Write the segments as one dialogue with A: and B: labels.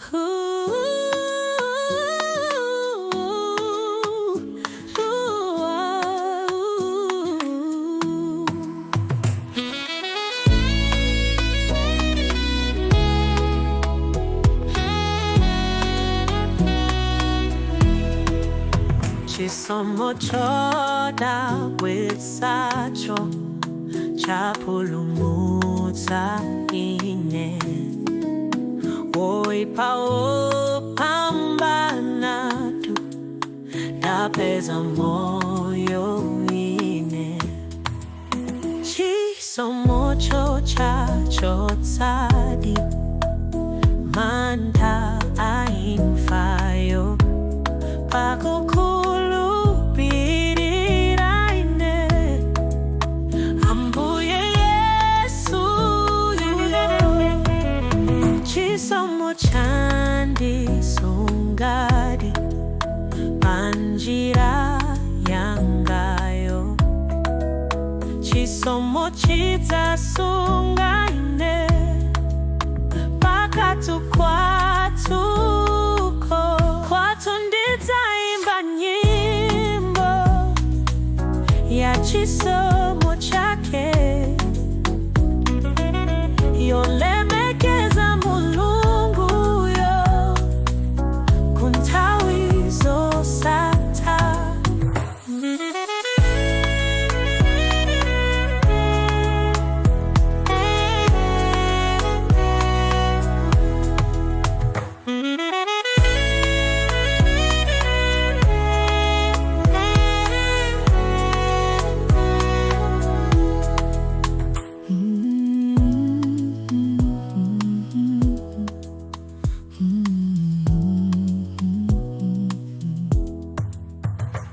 A: Ooh, ooh, ooh. Chisomo chodabwitsacho chapulumutsa ine, woipa wopambanatu, ndapeza moyo ine. Chisomocho chachotsadi mantha a imfayo, pakukhulupirira ine Ambuye Yesu. Chisomo chandisungadi panjira yangayo, chisomo chidzasunga ine pakatu kwathuko. Kwathu ndidzaimba nyimbo ya chisomo chake, yolemekeza Mulunguyo kunthawi zosatha.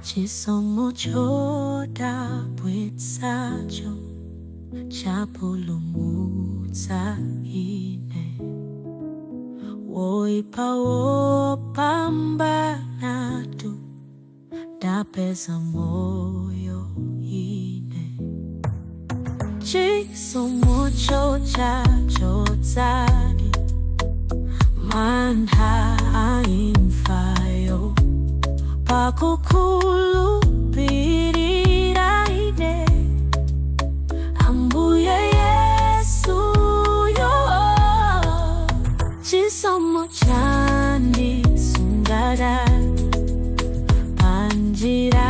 A: Chisomo chodabwitsacho chapulumutsa ine, woipa wopambanatu, ndapeza moyo ine. Chisomocho chachotsadi mantha a imfayo, pakukhulupirira ine Ambuye Yesu yo. Chisomo chandisungada panjira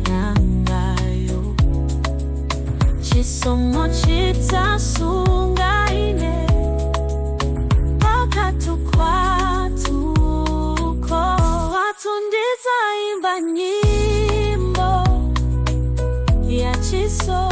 A: yangayo, chisomo chidzasunga ine pakatu kwathuko. Kwathu ndidzaimba nyimbo ya chisomo.